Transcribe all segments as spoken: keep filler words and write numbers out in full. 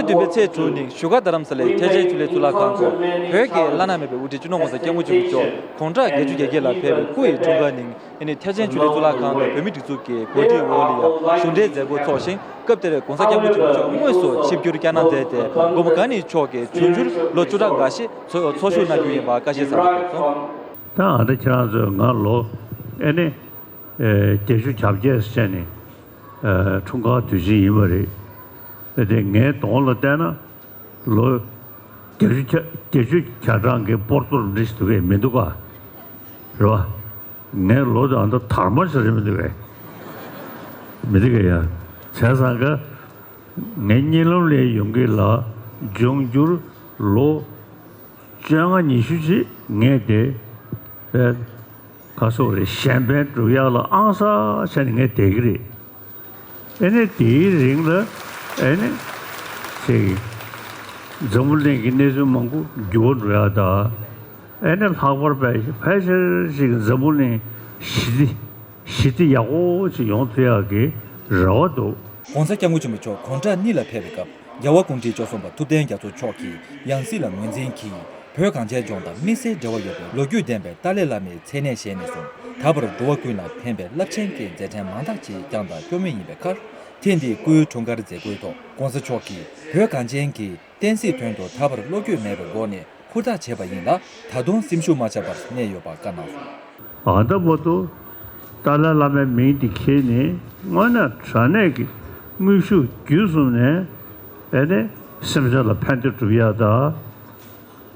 བདུན་པའི་ཚེས་དྲུག་ཉིན་བཞུགས་སྒར་རྡ་རམ་ས་ལའི་ཐེག་ཆེན་ཆོས་གླིང་གཙུག་ལག་ཁང་དུ་བོད་ཀྱི་བླ་ན་མེད་པའི་དབུ་ཁྲིད་སྤྱི་ནོར་༸གོང་ས་༸སྐྱབས་མགོན་ཆེན་པོ་མཆོག་དགུང་གྲངས་བརྒྱད་ཅུ་གྱ་བརྒྱད་ལ་ཕེབས་པའི་སྐུ་ཡི་འཁྲུངས་སྐར་ནི། ཨེ་ནི་ཐེག་ཆེན་ཆོས་གླིང་གཙུག་ལག་ཁང་དང་བོད་མིའི་སྒྲིག་འཛུགས་ཀྱི་གོ་སྒྲིག་འོག་ལ་ཡང་གཞུང་འབྲེལ་མཛད་སྒོ་འཚོགས་ཤིང་། སྐབས་དེར་༸གོང་ས་༸སྐྱབས་མགོན་ཆེན་པོ་མཆོག་དངོས་སུ་ཆིབས་བསྒྱུར་བསྐྱངས་གནང་མཛད་དེ། མགོན་པོ་གང་ཉིད་མཆོག་གིས་བྱུང་འགྱུར་ལོ་བཅུ་ཕྲག་འགའ་ཤས་ཚོགས་ཞུགས་གནང་རྒྱུ་ཡིན་པ་བཀའ་བཞིན་གསར་དུ་གསུངས་སོང་། ད་ཨ་ད་ཁྱེད་རང་ཚོས་ང་ལོ་ཨེ་ནི་བརྒྱད་ཅུ་གྱ་བརྒྱད་བྱས་ནས་འཁྲུངས་སྐར་དུས་ཆེན་ཡིན་པ་རེད། དེ་ངའི་གདོང་ལ་བལྟས་ན། ལོ་བརྒྱད་ཅུ་གྱ་བརྒྱད་ཅུ་གྱ་གྲངས་ཀྱི་སྤོར་ཏོ་འདྲ་ཞིག་འདུག་གས་མི་འདུག་ག་རེད་བ། ངའི་ལོ་དང་ད་དར་མ་ཞིག་རེད་མི་འདུག་གས། མི་འདུག་གས་ཡ། བྱས་ཙང་ཀ་ངའི་གཉིད་ལམ་ལས་ཡོང་གི་ལ་འབྱུང་འགྱུར་ལོ་བཅོ་ལྔ་ཉི་ཤུ་ཅིག་ངས་དེ་ཨེ་ག་སོགས་རེད་གཞན་ཕན་སྒྲུབ་ཡག་ལ་ཨང་གསར་བྱས་ནས་ངས་བསྡད་ཀྱི་རེད། ཨེ་ནས་དེའི་རིང་ལ་ཨེ་ནས་ཅིག་འཛམ་བུ་གླིང་གི་གནས་ཚུལ་མང་པོ་འགྱུར་བ་འགྲོ་ཡག་དང་། ཨེ་ནས་ལྷག་པར་ཕལ་ཕལ་ཆེར་ཞིག་འཛམ་བུ་གླིང་ཞི་བདེ་ཞི་བདེ་ཡག་པོ་ཅིག་ཡོང་ཐུབ་ཡག་གི་རེ་བ་འདུག། ༸གོང་ས་༸སྐྱབས་མགོན་ཆེན་པོ་མཆོག་དགུང་གྲངས་གཉིས་ལ་ཕེབས་པའི་སྐབས་རྒྱལ་བ་སྐུ་ཕྲེང་བཅུ་གསུམ་པ་ཐུབ་བསྟན་རྒྱ་མཚོ་མཆོག་གིས་ཡང་སྲིད་ལ་ངོས་འཛིན་གྱིས། བོད་གངས་ཅན་ལྗོངས་དང་དམིགས་བསལ་འབྲེལ་བ་ཡོད་པའི་ལོ་རྒྱུས་ལྡན་པའི་ཏཱ་ལའི་བླ་མའི་མཚན་གནས་བཞེས་ནས་བཟུང་ད་བར་འགྲོ་བ་ཀུན་ལ་ཕན་པའི་རླབས་ཆེན་གྱི་མཛད་འཕྲིན་མང་དག་ཅིག་བསྐྱངས་དང་སྐྱོང་མུས་ཡིན་པའི་ཁར། ཐེངས་འདིའི་སྐུའི་འཁྲུངས་སྐར་མཛད་སྒོའི་ཐོག་༸གོང་ས་མཆོག་གིས་བོད་གངས་ཅན་གྱི་བསྟན་སྲིད་དོན་དུ་ད་བར་བློ་འགྱོད་མེད་པའི་སྒོ་ནས་ཧུར་ཐག་བྱས་པ་ཡིན་ལ། ད་དུང་སེམས་ཤུགས་མ་ཆག་པར་གནས་ཡོད་པ་བཀའ་གནང་སོང་། ཨ་ད་བར་དུ་ཏཱ་ལའི་བླ་མའི་མིང་འདི་འཁྱེར་ནས་དངོས་གནས་དྲང་གནས་ཀྱི་དངོས་ཤུགས་བརྒྱུད་གསུམ་ནས་ཨེ་ནས་སེམས་ཅན་ལ་ཕན་བདེ་སྒྲུབ་ཡག་དང་།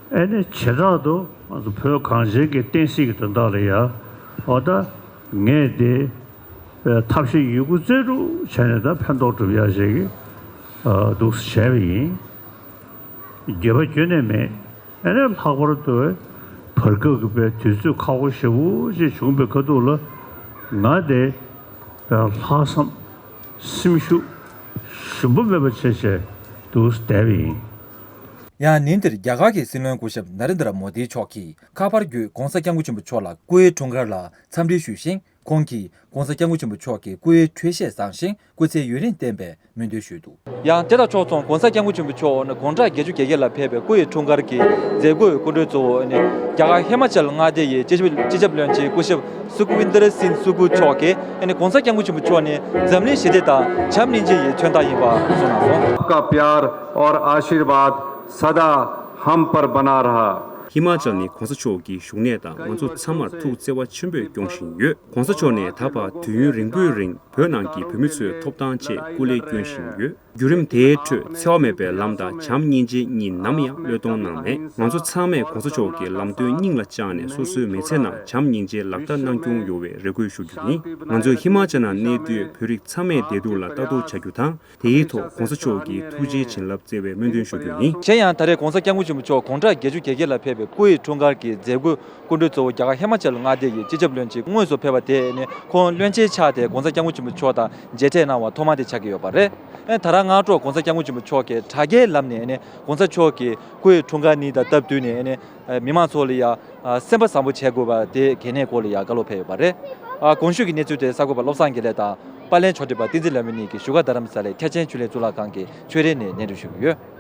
ཨེ་ནས་བྱེ་བྲག་ཏུ་ང་ཚོ་བོད་གངས་ཅན་གྱི་བསྟན་སྲིད་ཀྱི་དོན་དག་ལ་ཡ་འོ་ད་ངས་དེ་ཐབས་ཤེས་ཡོད་རྒུ་རྩལ་སྤྲུགས་བྱས་ནས་ད་ཕན་ཐོགས་སྒྲུབ་ཡག་ཞིག་གི་འདུག་བྱས་པ་ཡིན། འགྱོད་པ་ཁྱོན་ནས་མེད། ཨེ་ནས་ལྷག་པར་དུ་བར་སྐབས་ཀྱི་པའི་དུས་ཚོད་ཁག་པོ་ཞེ་པོ་ཅིག་བྱུང་བའི་ཁ་ཐུག་ལ་ང་དེ་ལྷག་བསམ་སེམས་ཤུགས་ཞུམ་པ་མེད་པ་བྱས་བྱས་འདུག་བསྡད་པ་ཡིན། ཡང་ཉིན་དེར་རྒྱ་གར་གྱི་སྲིད་བློན་སྐུ་ཞབས་ནཱ་རེན་དྲ་མོ་དི་མཆོག་གིས་ཁ་པར་བརྒྱུད་༸གོང་ས་༸སྐྱབས་མགོན་ཆེན་པོ་མཆོག་ལ་སྐུའི་འཁྲུངས་སྐར་ལ་འཚམས་འདྲི་ཞུས་ཤིང་། ཁོང་གིས་༸གོང་ས་༸སྐྱབས་མགོན་ཆེན་པོ་མཆོག་གི་སྐུའི་འཕྲོད་བཞེས་བཟང་ཞིང་སྐུ་ཚེ་ཡུན་རིང་བརྟན་པའི་སྨོན་འདུན་ཞུས་འདུག། ཡང་དེ་དང་ཕྱོགས་མཚུངས་༸གོང་ས་༸སྐྱབས་མགོན་ཆེན་པོ་མཆོག་ནི་དགུང་གྲངས་བརྒྱད་ཅུ་གྱ་བརྒྱད་ལ་ཕེབས་པའི་སྐུ་ཡི་འཁྲུངས་སྐར་གྱི་མཛད་སྒོའི་སྐུ་མགྲོན་གཙོ་བོ་ནི་རྒྱ་གར་ཧི་མ་ཅལ་མངའ་སྡེ་ཡི་སྤྱི་ཁྱབ་སྤྱི་ཁྱབ་བློན་ཆེན་སྐུ་ཞབས་སུ་ཀུ་ཝིན་དར་སིན་སུ་ཀུ་མཆོག་གིས་ནི་༸གོང་ས་༸སྐྱབས་མགོན་ཆེན་པོ་མཆོག་ནི་འཛམ་གླིང་ཞི་བདེ་དང་བྱམས་སྙིང་རྗེ་ཡི་མཚོན་རྟགས་ཡིན་པ་གསུངས་གནང་སོང་། आपका प्यार और आशीर्वाद सदा हम पर बना रहा। ཧི་མ་ཅལ་ནི་༸གོང་ས་མཆོག་གི་བཞུགས་གནས་དང་ང་ཚོ་ཚང་མར་ཐུགས་བརྩེ་བ་ཆེན་པོས་སྐྱོང་བཞིན་ཡོད། ༸གོང་ས་མཆོག་ནས་ད་བར་དུས་ཡུན་རིང་པོའི་རིང་བོད་ནང་གི་བོད་མི་ཚོའི་ཐོབ་ཐང་ཆེད་སྐུ་ལས་བསྐྱོན་བཞིན་ཡོད། བརྒྱུད་རིམ་དེའི་ཁྲོད་འཚེ་བ་མེད་པའི་ལམ་དང་བྱམས་སྙིང་རྗེ་གཉིས་ནམ་ཡང་བློས་གཏོང་གནང་མེད། ང་ཚོ་ཚང་མས་༸གོང་ས་མཆོག་གི་ལམ་སྟོན་སྙིང་ལ་བཅངས་ནས་སོ་སོའི་མི་ཚེ་ནང་བྱམས་སྙིང་རྗེ་ལག་བསྟར་གནང་སྐྱོང་ཡོང་བའི་རེ་སྐུལ་ཞུ་རྒྱུ་ཡིན། ང་ཚོས་ཧི་མ་ཅལ་ནང་གནས་སྡོད་བོད་རིགས་ཚང་མའི་བདེ་སྡུག་ལ་ལྟ་རྟོག་བྱ་རྒྱུ་དང་། དེའི་ཐོག་༸གོང་ས་མཆོག་གི་ཐུགས་རྗེའི་བྱིན་རླབས་བསྩལ་བའི་སྨོན་འདུན་ཞུ་རྒྱུ་ཡིན། གཞན་ཡང་ད་རེས་༸གོང་ས་༸སྐྱབས་མགོན་ཆེན་པོ་མཆོག་དགུང་གྲངས་བརྒྱད་ཅུ་གྱ་བརྒྱད་ལ་ཕེབས་པའི་སྐུ་ཡི་འཁྲུངས་སྐར་གྱི་མཛད་སྒོའི་སྐུ་མགྲོན་གཙོ་བོ་རྒྱ་གར་ཧི་མ་ཅལ་མངའ་སྡེ་ཡི་སྤྱི་ཁྱབ་བློན་ཆེན་དངོས་སུ་ཕེབས་པ་དེ་ནི་ཁོང་བློན་ཆེན་ཆགས་ཏེ་༸གོང་ས་༸སྐྱབས་མགོན་ཆེན་པོ་མཆོག་དང་མཇལ་འཕྲད་གནང་བ་ཐོག་མ་དེ་ཆགས་ཀྱི་ཡོད་པ་རེད། ཨེ་ད་རང་སྔ་དྲོ་༸གོང་ས་༸སྐྱབས་མགོན་ཆེན་པོ་མཆོག་གིས་དྲ་རྒྱའི་ལམ་ནས་ནི་༸གོང་ས་མཆོག་གི་སྐུ་ཡི་འཁྲུངས་སྐར་ཉིན་དང་སྟབས་བསྟུན་ནས་ནི་མི་མང་ཚོ་ལ་ཡ་སེམས་པ་བཟང་པོ་བྱེད་དགོས་པ་དེ་གལ་གནད་སྐོར་ལ་ཡ་བཀའ་སློབ་ཕེབས་ཡོད་པ་རེད། གོང་ཞུས་ཀྱི་གནས་ཚུལ་དེ་གསར་འགོད་པ་བློ་བཟང་དགེ་ལེགས་དང་པར་ལེན་ཕྱོགས་སྒྲིག་པ་བསྟན་འཛིན་ལྷ་མོ་གཉིས་ཀྱིས་བཞུགས་སྒར་རྡ་རམ་ས་ལའི་ཐེག་ཆེན་ཆོས་གླིང་གཙུག་ལག་ཁང་གི་ཆོས་རའི་ནས་སྙན་སྒྲོན་ཞུས་ཡོད།